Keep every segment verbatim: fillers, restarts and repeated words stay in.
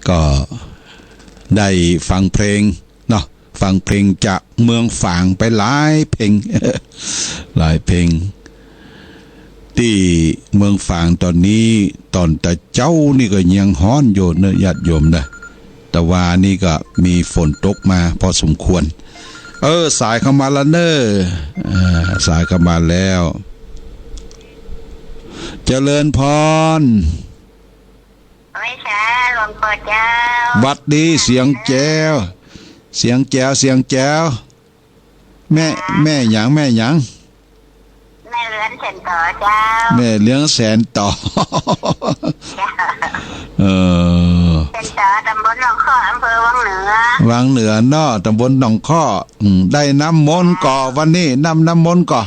ก็ได้ฟังเพลงเนาะ ฟังเพลงจากเมืองฝางไปหลายเพลง หลายเพลง ตี้เมืองฝางต๋อนนี้ ต๋อนตะเจ๊านี่ก็ยังฮ้อนอยู่เนอะ ญาติโยมนะ ตะวานี่ก็มีฝนตกมาพอสมควร เออ สายเข้ามาแล้วเนอะ อ่า สายเข้ามาแล้ว เจริญพร ไหว้สาหลวงปู่เจ้า หวัดดี เสียงแจ๋ว เสียงแจ๋ว เสียงแจ๋ว แม่ แม่หยัง แม่หยัง แม่เหลือนแสนต่อเจ้า แม่เหลือนแสนต่อ เจ้า เออ แสนต่อ ตำบลหนองข้อ อำเภอวังเหนือ วังเหนือเนาะ ตำบลหนองข้อ อืม ได้น้ำมนต์ก่อ วันนี้ น้ำ น้ำมนต์ก่อ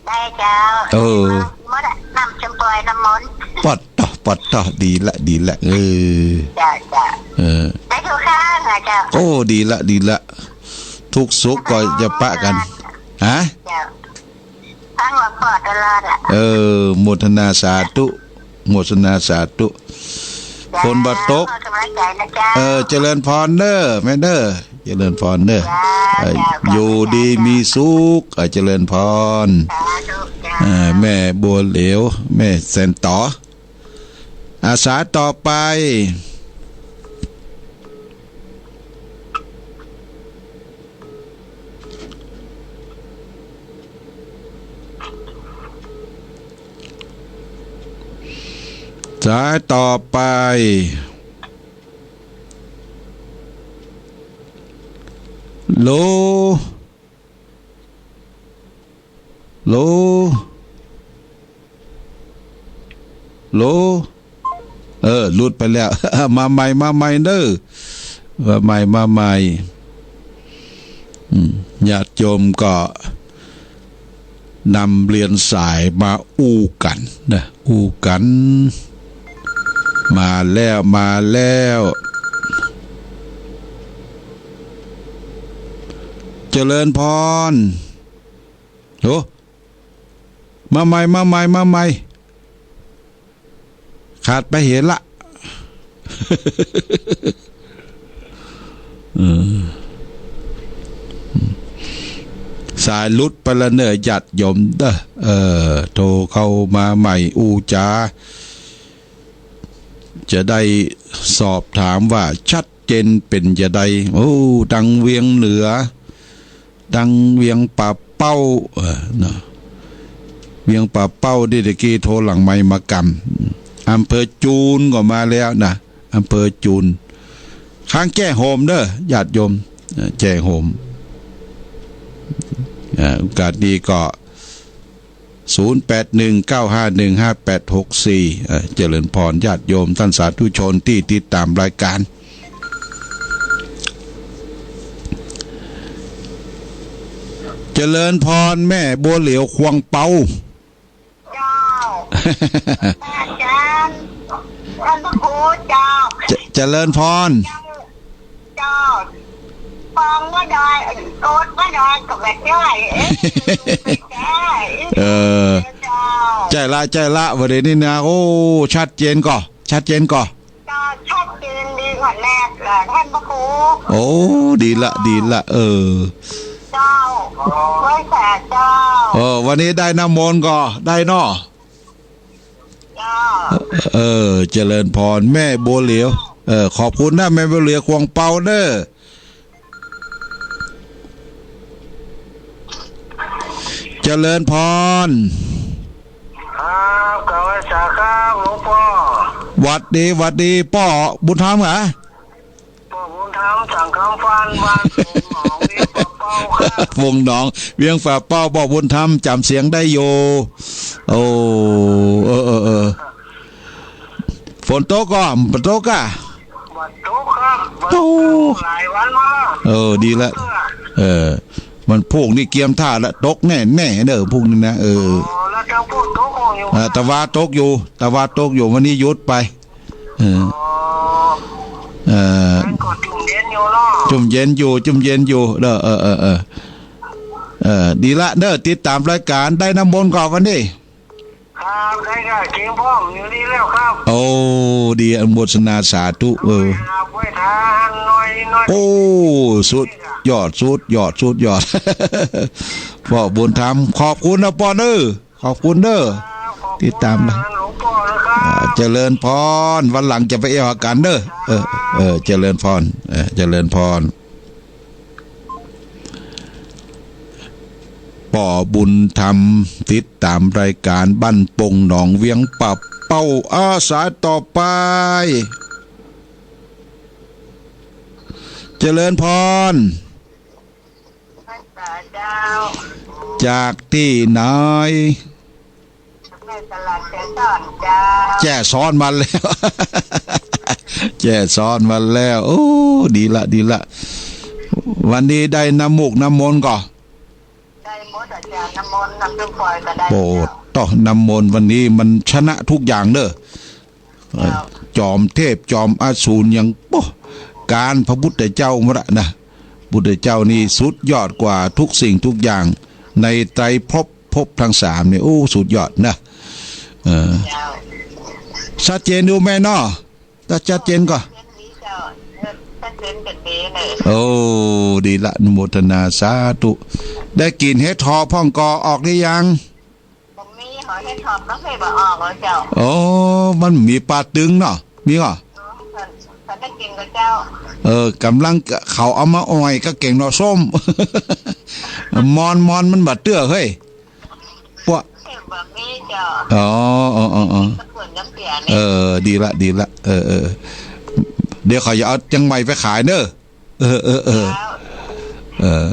ได้เจ้า เออ หมดอะ น้ำชมปอยน้ำมนต์ ปอดต่อ ปอดต่อ ดีละ ดีละ เออ เจ้า เจ้า เออ ได้ทุกข้างอะเจ้า โอ้ ดีละ ดีละ ทุกข์สุขก็จะปะกั๋น ฮะ เจ้า ฟังหลวงปู่ตลอดอะ เออ โมทนาสาธุ โมทนาสาธุ เจ้า ฝนบ่ตก ขอกำลังใจนะเจ้า เออ เจริญพรเด้อ แม่เด้อ เจริญพรเด้อ เจ้า เออ เจ้า อยู่ดีมีสุข เออ เจริญพร สาธุเจ้า เออ แม่บัวเหลียว แม่แสนต่อ อาสาต่อไป สายต่อไป โหล โหล โหล โหล เออ หลุดไปแล้ว มาใหม่ มาใหม่เด้อ มาใหม่ มาใหม่ อืม ญาติโยมก็นำเรียนสายมาอู้กั๋นนะ อู้กั๋น มาแล้ว มาแล้ว เจริญพร โห มาใหม่ มาใหม่ มาใหม่ ขาดไปเหียละ เออ สายหลุดไปละเน่อ ญาติโยมเด้อ เออ โทรเข้ามาใหม่ อู้จ๋า จะได้สอบถามว่าชัดเจนเป๋นจาใด โอ้ ตังเวียงเหนือ ตังเวียงป่าเป้า เออ เนาะ เวียงป่าเป้านี่ตะกี้โทรหลังไมค์มากำ อำเภอจูนก็มาแล้วนะ อำเภอจูน ข้างแจ้โฮมเด้อ ญาติโยม เออ แจ้โฮม เออ โอกาสนี้ก็ ศูนย์แปดหนึ่ง เก้าห้าหนึ่ง ห้าแปดหกสี่ เอ่อ เจริญพรญาติโยมต้านสาธุชนตี้ติดต๋ามรายก๋าน เจริญพรแม่บัวเหลียวควังเปา เจ้า อาจ๋ารย์ ต้านพระครูเจ้า เจ- เจริญพร เจ้า ฟังบ่ได้ กดบ่ได้ ก็บ่ได้ เอ๊ะ เออ เจ้า ใจ้ละ ใจ้ละ บ่าเดี่ยวนี้นะ โอ้ ชัดเจนก่อ ชัดเจนก่อ เจ้า ชัดเจนดีขนาดละ ต้านพระครู โอ้ ดีละ ดีละ เออ เจ้า ไหว้สาเจ้า เออ วันนี้ได้น้ำมนต์ก่อ ได้เนาะ เจ้า เออ เจริญพร แม่บัวเหลียว เออ ขอบคุณนะ แม่บัวเหลียวควังเปาเน่อ เจริญพร ครับ กราบไหว้สาครับ หลวงป้อ หวัดดี หวัดดี ป้อบุญธรรมเหรอ ป้อบุญธรรม สังคำฟัน บ้านโป่งหนอง เวียงป่าเป้าครับ โป่งหนอง เวียงป่าเป้า ป้อบุญธรรม จ๋ำเสียงได้อยู่ โอ้ เออ เออ เออ ฝนตกก่อ บ่ตกก่ะ บ่ตกครับ บ่ตก โอ้ หลายวันมา เออ ดีละ เออ มันพูกนี่เกียมท่าละ ตกแน่ๆ เน่อ พูกนี่นะ เออ อ๋อ แล้วเจ้าพูกตกอยู่ อ่า ตะวาตกอยู่ ตะวาตกอยู่ วันนี้หยุดไป เออ อ๋อ เออ มันก็จุ่มเย็นอยู่เนาะ จุ่มเย็นอยู่ จุ่มเย็นอยู่ เออ เออ เออ เออ เออ ดีละเน่อ ติดต๋ามรายก๋าน ได้น้ำมนต์ก่อวันนี้ ครับ ได้ก็เก๋งพร้อมอยู่นี่แล้วครับ โอ้ ดี อนุโมทนาสาธุ เออ ครับ ไว้ทานหน่อย หน่อย โอ้ สุดยอด สุดยอด สุดยอด ป้อบุญธรรม ขอบคุณนะป้อเน้อ ขอบคุณเน้อ ครับ ขอบคุณ ติดต๋ามนะ หลวงป้อนะครับ อ่า เจริญพร วันหลังจะไปเอี่ยวหากั๋นเน้อ เออ เออ เจริญพร เออ เจริญพร ป้อบุญธรรม ติดต๋ามรายก๋านบ้านปงหนองเวียงป่าเป้า อา สายต่อไป เจริญพร เจ้า จากตี้ไหน แม่สลาดแจ้ซ้อนเจ้า แจ้ซ้อนมาแล้ว แจ้ซ้อนมาแล้ว โอ้ ดีละ ดีละ วันนี้ได้น้ำมูกน้ำมนต์ก่อ ได้หมดอะเจ้า น้ำมนต์น้ำส้มปล่อยก็ได้ โอ้ เจ้า ต่อ น้ำมนต์วันนี้มันชนะทุกอย่างเน้อ เอ่อ เจ้า จอมเทพจอมอสูรยัง โอ้ ก๋านพระพุทธเจ้าหมดอะนะ พุทธเจ้านี่สุดยอดกว่าทุกสิ่งทุกอย่าง ในไตรภพ ภพทั้งสามนี่ โอ้ สุดยอดนะ เออ เจ้า ชัดเจนอยู่แม่เนาะ ถ้าชัดเจนก่อ ชัดเจนดีเจ้า เออ ชัดเจนเป๋นเป๋เลย โอ้ ดีละ อนุโมทนาสาธุ ได้กิ่นเห็ดถอบพ่องก่อ ออกหรือยัง บ่มี หอเห็ดถอบก็เคยบ่ออกแล้วเจ้า โอ้ มันมีป่าตึงเนาะ มีก่อ อ๋อ ฉัน ฉันได้กิ๋นกับเจ้า เออ ก่ำลังเขาเอามาอ่อยกับแก๋งหน่อส้ม มอน มอนมันบ่เตื้อเฮ้ย ปะ เห็ดบ่มีเจ้า อ๋อ อ๋อ อ๋อ อ๋อ ตะกวนน้ำเสียนี่ เออ ดีละ ดีละ เออ เออ เดี๋ยวเขาจะเอาเจียงใหม่ไปขายเน้อ เออ เออ เออ เจ้า เออ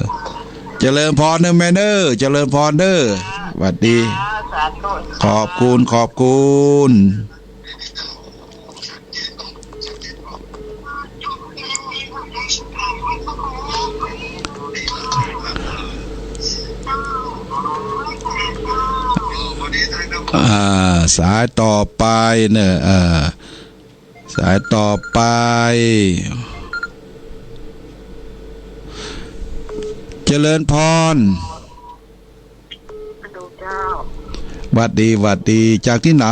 เจริญพรเน้อแม่เน้อ เจริญพรเน้อ เจ้า หวัดดี เจ้า สาธุ ขอบคุณ ขอบคุณ อ่า สายต่อไปเน้อ อ่า สายต่อไป เจริญพร ฮัลโหลเจ้า หวัดดี หวัดดี จากตี้ไหน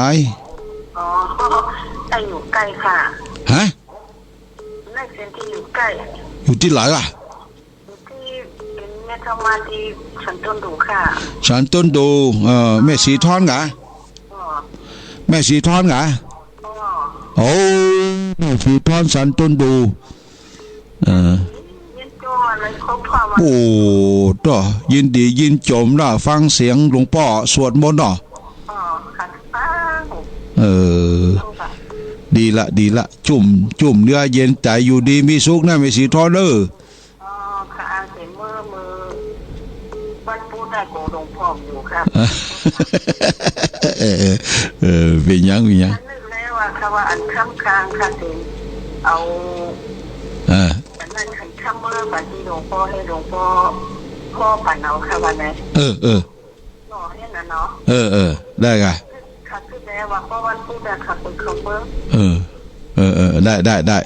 อ๋อ ได้อยู่ใก้ค่ะ ฮะ ได้เส้นตี้อยู่ใก้ อยู่ตี้ไหนล่ะ อยู่ตี้เป๋นแม่ธรรมาตี้สันต้นดูค่ะ สันต้นดู เอ่อ แม่ศรีทอนกา อ๋อ แม่ศรีทอนกา อ๋อ โอ้ แม่ศรีทอนสันต้นดู เออ ยินโจมอะไรครบถ้วน โอ้ ต่อ ยินดียินโจมละ ฟังเสียงหลวงป้อสวดมนต์เนาะ อ๋อ ค่ะ เออ ค่ะ ดีละ ดีละ จุ่ม จุ่มเนื้อเย็นใจ๋ อยู่ดีมีสุขนะ แม่ศรีทอนเอ้อ อ๋อ ค่ะ เสียงเมื่อ เมื่อวันพุธได้ของหลวงป้ออยู่ค่ะ เออ เออ เป๋นหยัง เป๋นหยัง นึกแล้วว่า ค่ะว่าอันค่ำกลางค่ะ เสียงเอา เออ อันนั้นคันค่ำเมื่อวันตี้หลวงป้อ หื้อหลวงป้อ ป้อปันเอาค่ะ วันนั้น เออ เออ หมอเนี่ยนะเนาะ เออ เออ ได้ก่ะ ค่ะ คือแม้ว่าป้อวันพุธอะค่ะ เปิดเคาน์เตอร์ เออ เออ เออ ได้ ได้ ได้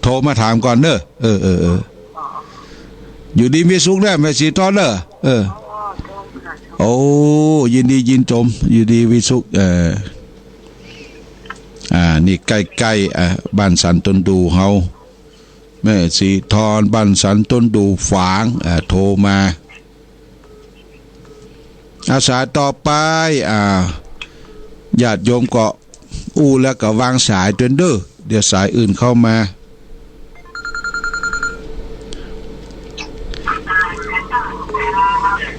โทรมาถามก่อนเน้อ เออ เออ เออ อ๋อ อยู่ดีมีสุขเน้อ แม่ศรีทอนเน้อ เออ อ๋อ โจมค่ะ โอ้ ยินดียินโจม อยู่ดีมีสุข เออ อ่า นี่ใก้ๆ อ่า บ้านสันต้นดูเฮา แม่ศรีทอน บ้านสันต้นดูฝาง อ่า โทรมา อา สายต่อไป อ่า ญาติโยมก็อู้แล้วก็วางสายตวยเน้อ เดี๋ยวสายอื่นเข้ามา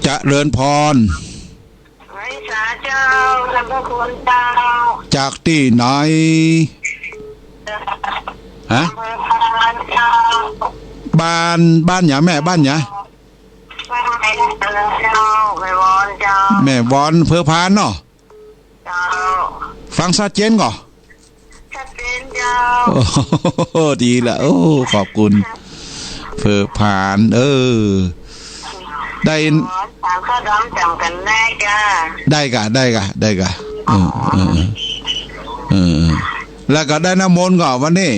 เจริญพร ไหว้สาเจ้า ท่านพระคุณเจ้า จากตี้ไหน ฮะ อำเภอพานเจ้า บ้าน บ้านหยังแม่ บ้านหยัง บ้านไหนเจ้า แม่วอนเจ้า แม่วอน อำเภอพานเนาะ เจ้า ฟังชัดเจนก่อ ชัดเจนเจ้า โอ้โห ดีละ โอ้ ขอบคุณ อำเภอพาน เออ ได้ ถามข้าวดำจำกันได้จ้า ได้ก่ะ ได้ก่ะ ได้ก่ะ เออ เออ เออ แล้วก็ได้น้ำมนต์ก่อวันนี้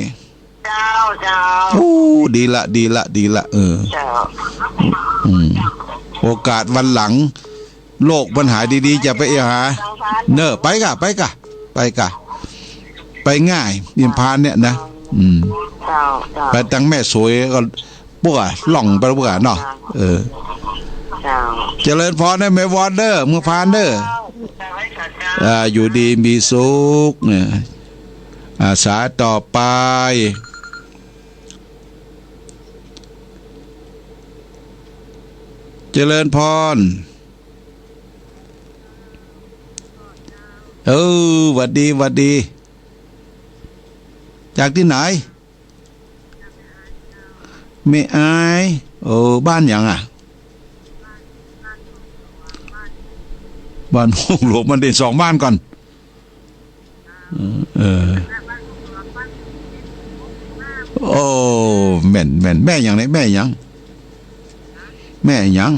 เจ้า เจ้า โอ้ ดีละ ดีละ ดีละ เออ เจ้า อืม โอกาสวันหลัง โรคมันหายดีๆ จะไปเอี่ยวหา เนอะ ไปก่ะ ไปก่ะ ไปก่ะ ไปง่าย นิพพานเนี่ยนะ อืม เจ้า เจ้า ไปตังแม่สวยก็ ปัวล่องไปปัวเนาะ เออ เจ้า เจริญพรนะแม่วอนเด้อ เมืองพานเด้อ เจ้า อ่า อยู่ดีมีสุขเนี่ย อ่า สายต่อไป เจริญพร เออ หวัดดี หวัดดี จากตี้ไหน แม่อาย เออ บ้านหยังอะ บ้านโฮงหลวง มันเด่นสองบ้านก่อน เออ เออ โอ้ แม่น แม่น แม่หยังเนี่ย แม่หยัง แม่หยัง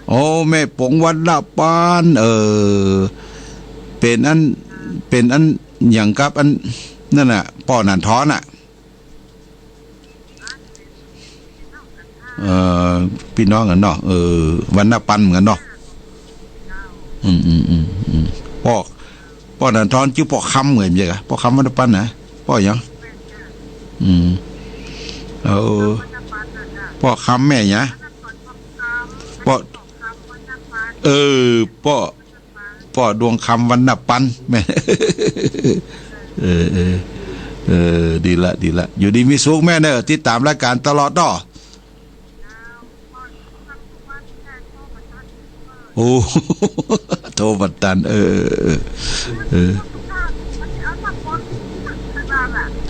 โอ้ แม่ป๋องวรรณปาน เออ เป๋นอัน เป๋นอันหยังกับอัน นั่นน่ะ ป้อหนานทอนน่ะ เอ่อ ปี้น้องกั๋นเนาะ เออ วรรณปานเหมือนกั๋นเนาะ อืม อืม อืม อืม ป้อ ป้อหนานทอนจื้อป้อคำเหมือนกั๋น ป้อคำวรรณปานนะ ป้อหยัง อืม เออ ป้อคำแม่หยัง ป้อ เออ ป้อ ป้อดวงคำวรรณปาน แม่ เออ เออ เออ ดีละ ดีละ อยู่ดีมีสุขแม่เนอะ ติดต๋ามรายก๋านตลอดเนาะ โอ้ โทรบ่ตัน เออ เออ เออ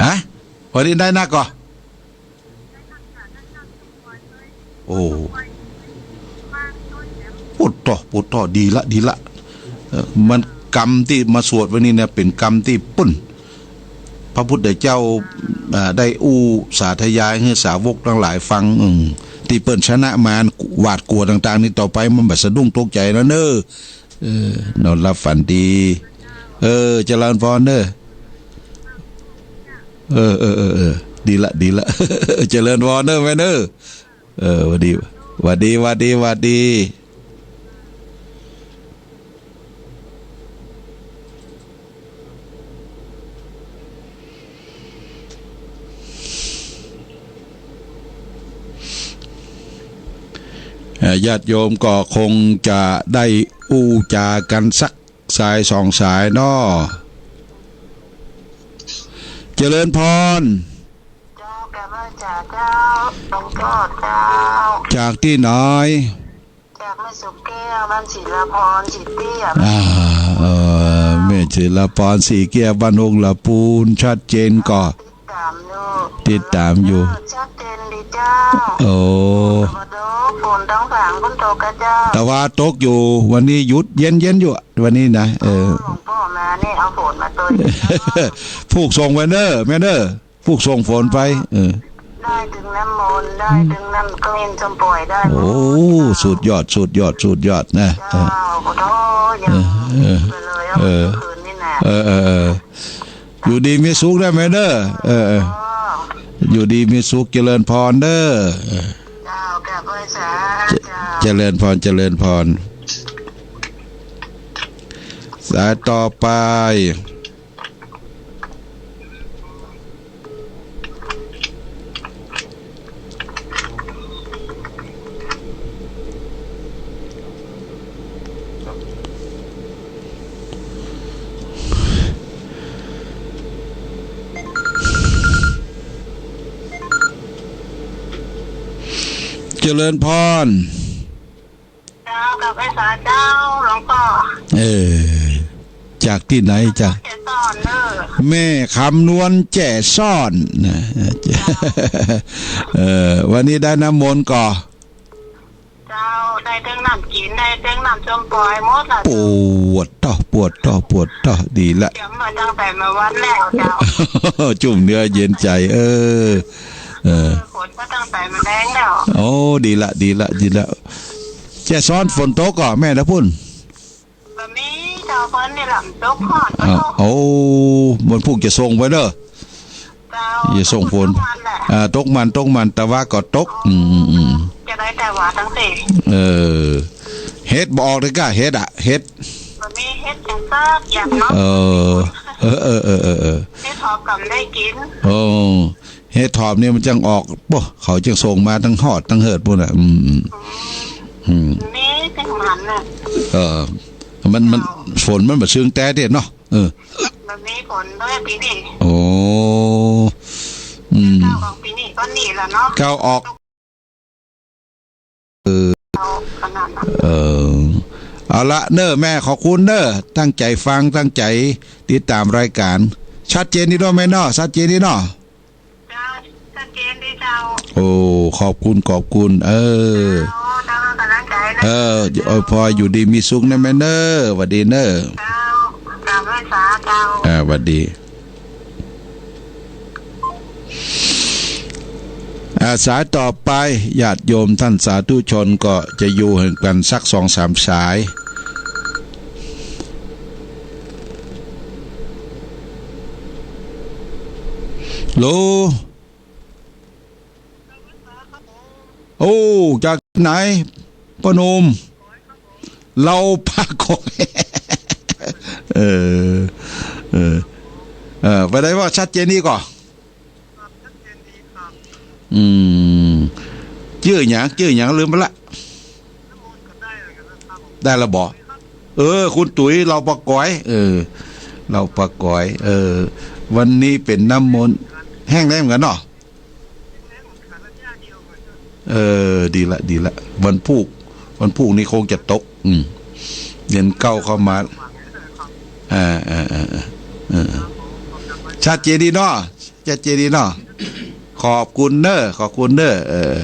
ฮะ วันนี้ได้นักก่อ โอ้ ปุดโธ่ ปุดโธ่ ดีละ ดีละ เอ่อ มันกำตี้มาสวดวันนี้เนี่ย เป๋นกำตี้ปุ้น พระพุทธเจ้า อ่า ได้อู้สาธยายหื้อสาวกตังหลายฟัง อืม ตี้เปิ้นชนะมารหวาดกั๋วต่างๆ นี่ ต่อไปมันบ่สะดุ้งตกใจ๋แล้วเน่อ เออ นอนหลับฝันดี เออ เจริญพรเน่อ เออ เออ เออ เออ ดีละ ดีละ เจริญพรเน่อแม่เน่อ เออ หวัดดี หวัดดี หวัดดี หวัดดี เอ่อ ญาติโยมก็คงจะได้อู้จากั๋นสักสายสองสายเนาะ เจริญพร เจ้า กราบไหว้เจ้า หลวงป้อเจ้า จากตี้ไหน จากแม่สุกแก้ว บ้านศิลาพร ศรีเตี้ย อ่า เออ แม่ศิลาพร ศรีเตี้ย บ้านโฮงหลวงปูน ชัดเจนก่อ ติดต๋ามอยู่ ติดต๋ามอยู่ เออ ชัดเจนดีเจ้า โอ้ ตะวันตก ฝนตังฝาง ฝนตกกะเจ้า ตะวันตกอยู่ วันนี้หยุด เย็นๆ อยู่ วันนี้นะ เออ หลวงป้อมานี่ เอาฝนมาตวย ผูกส่งไปเน่อ แม่เน่อ ผูกส่งฝนไป เออ ได้ตึงน้ำมนต์ ได้ตึงน้ำกลิ้นส้มป่อย ได้หมด โอ้ สุดยอด สุดยอด สุดยอดนะ เจ้า เออ ขอโทษ ยัง เออ ไปเลย เออ เมื่อคืนนี่น่ะ เออ เออ เออ อยู่ดีมีสุขเน่อแม่เน่อ เออ เออ อ๋อ อยู่ดีมีสุข เจริญพรเน่อ เออ เจ้า กราบไหว้สา เจ- เจ้า เจริญพร เจริญพร สายต่อไป เจริญพร เจ้า กราบไหว้สาเจ้า หลวงป้อ เออ จากตี้ไหนจ๊ะ เจสอนเน่อ แม่คำนวณเจสอนนะ เออ วันนี้ได้น้ำมนต์ก่อ เจ้า ได้ตึงน้ำกลิ้น ได้ตึงน้ำส้มป่อยหมดละ ปวดเต้า ปวดเต้า ปวดเต้า ดีละ เตรียมมาตั้งแต่เมื่อวันแล้วเจ้า จุ่มเนื้อเย็นใจ๋ เออ เออ ฝนก็ตั้งแต่เมื่อแลงแล้ว โอ้ ดีละ ดีละ ดีละ เจสอนฝนตกก่อแม่นะปุ้น บ่มีเจ้า ฝนนี่ละมันตกฮอด อ้าว บ่ตก โอ้ มันพุกจะส่งไปเน่อ เจ้า จะส่งฝน ตกมันแหละ อ่า ตกมัน ตกมัน ตะวาก็ตก อืม อืม อืม จะได้ตะวาตังสี่ เออ เห็ดบ่ออกเลยก้า เห็ดอะ เห็ด บ่มีเห็ดจักอย่างเนาะ เออ เออ เออ เออ เออ เห็ดหอมก็บ่ได้กิ๋น โอ้ เห็ดหอมนี่มันจั่งออก โอ้ เขาจั่งส่งมาตังฮอดตังเฮิดปู๊นน่ะ อืม อืม อืม มีจั่งหันน่ะ เออ มัน มัน เจ้า ฝนมันบ่เซิงแต๊เตี้ยเนาะ เออ บ่มีฝนเลยปี๋นี้ โอ้ อืม เจ้าออกปี๋นี้ก็นี่แหละเนาะ เจ้าออก เออ เอาขนาดนั้น เออ เอาละเน้อแม่ ขอบคุณเน้อ ตั้งใจ๋ฟัง ตั้งใจ๋ติดต๋ามรายก๋าน ชัดเจนดีเนาะแม่เนาะ ชัดเจนดีเนาะ เจ้า ชัดเจนดีเจ้า โอ้ ขอบคุณ ขอบคุณ เออ เจ้า เจ้า กำลังใจ๋นะ เออ เออ พออยู่ดีมีสุขนะแม่เน้อ หวัดดีเน้อ เจ้า กราบไหว้สาเจ้า อ่า หวัดดี อ่า สายต่อไป ญาติโยมท่านสาธุชนก็จะอยู่หื้อกั๋นสักสองสามสาย ฮัลโหล โอ้ จากไหน ป้อหนุ่ม ลาวป่าก๊อย เออ เออ เออ บ่าใดว่าชัดเจนดีก่อ อืม จื้อหยัง จื้อหยัง ลืมไปละ ได้ละบ่ เออ คุณตุ๋ย ลาวป่าก๊อย เออ ลาวป่าก๊อย เออ วันนี้เป๋นน้ำมนต์ แห้งแล้งเหมือนกั๋นเนาะ เออ ดีละ ดีละ วันพูก วันพูกนี่คงจะตก อืม เดือนเก้าเข้ามา อ่า อ่า อ่า อ่า เออ ชัดเจนดีเนาะ ชัดเจนดีเนาะ ขอบคุณเน้อ ขอบคุณเน้อ เออ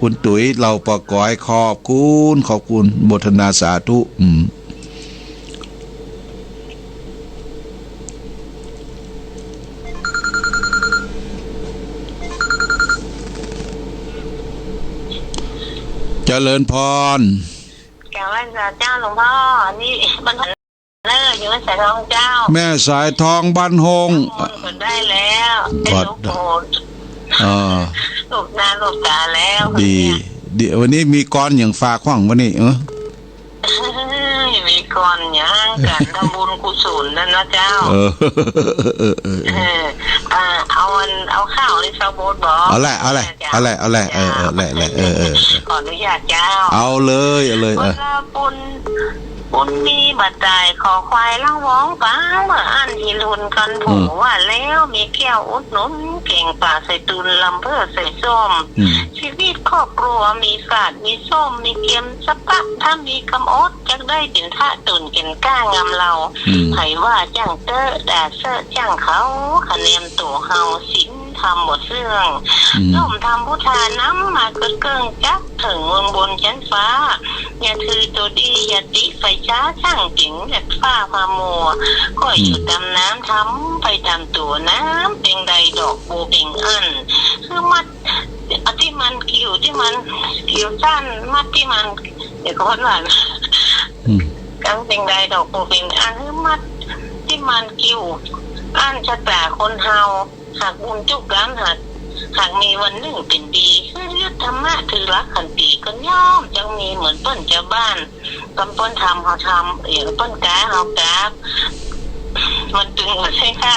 คุณตุ๋ย ลาวป่าก๊อย ขอบคุณ ขอบคุณ โมทนาสาธุ อืม เจริญพร กราบไหว้สาเจ้าหลวงพ่อ นี่บ้านเนอร์ อยู่บ้านสายทองเจ้า แม่สายทองบ้านฮง เปิดได้แล้ว ได้ ก็ ลูกโบสถ์ อ่า ลูกหน้าลูกต๋าแล้ว ดี เนี่ย ดี วันนี้มีกลอนหยังฝากบ้างวันนี้ เออ มีกลอนหยัง ก๋านทำบุญกุศลนั่นนะเจ้า เออ เออ เออ เออ อ่า เอาอัน เอาข้าวในเสาโบสถ์บ่ เอาแหละ เอาแหละ เจ้า เอาแหละ เอาแหละ เออ เออ แหละ แหละ เออ เออ ขออนุญาตเจ้า เอาเลย เอาเลย เออ วันละปุณ ปุณมีบ่ต๋าย ขอควายลังวองปาง เมื่ออั้นหินหุนกั๋น อืม ผู้ว่าแล้ว มีแก้วอุดหนุน แก๋งป๋าใส่ตุน ลำเพิ่อใส่ส้ม อืม ชีวิตครอบครัวมีสาดมีส้ม มีเกียมสะปะ ถ้ามีกำอด จักได้เป๋นพระต๋นเก๋นกล้างามเล่า อืม ใผว่าจ้างเต๊อะ ด่าเซอะจ้างเขา คะแนนตั๋วเฮา ศีลธรรมบ่เสื่อง อืม ย่อมทำพุทธานำ มาเกิดเกิ่งจัก เถิงเมืองบนชั้นฟ้า อย่าถือตั๋วดี อย่าติใฝ่จ๊า จ้างเจ๋ง อย่าฟ้าพามัว ก็อยู่ อืม ต๋ามน้ำ ทำไปต๋ามตั๋ว น้ำเป๋นใด ดอกบัวเป๋นอั้น คือมัด เอาตี้มันกิ่วตี้มันกิ่วสั้น มัดตี้มัน เดี๋ยวก่อนว่า อืม กำเป๋นใดดอกบัวเป๋นอั้น คือมัดตี้มันกิ่วอั้น ชะต๋าคนเฮา หากบุญจุกกั๋น หาก หากมีวันนึ่งเป๋นดี คือยึดธรรมะถือหลักขันติ ก็ย่อมจักมีเหมือนเปิ้นจาวบ้าน กำเปิ้นทำเฮาทำ เอ่อ เปิ้นก๋าเฮาก๋า มันตึงบ่ใจ้ค่ะ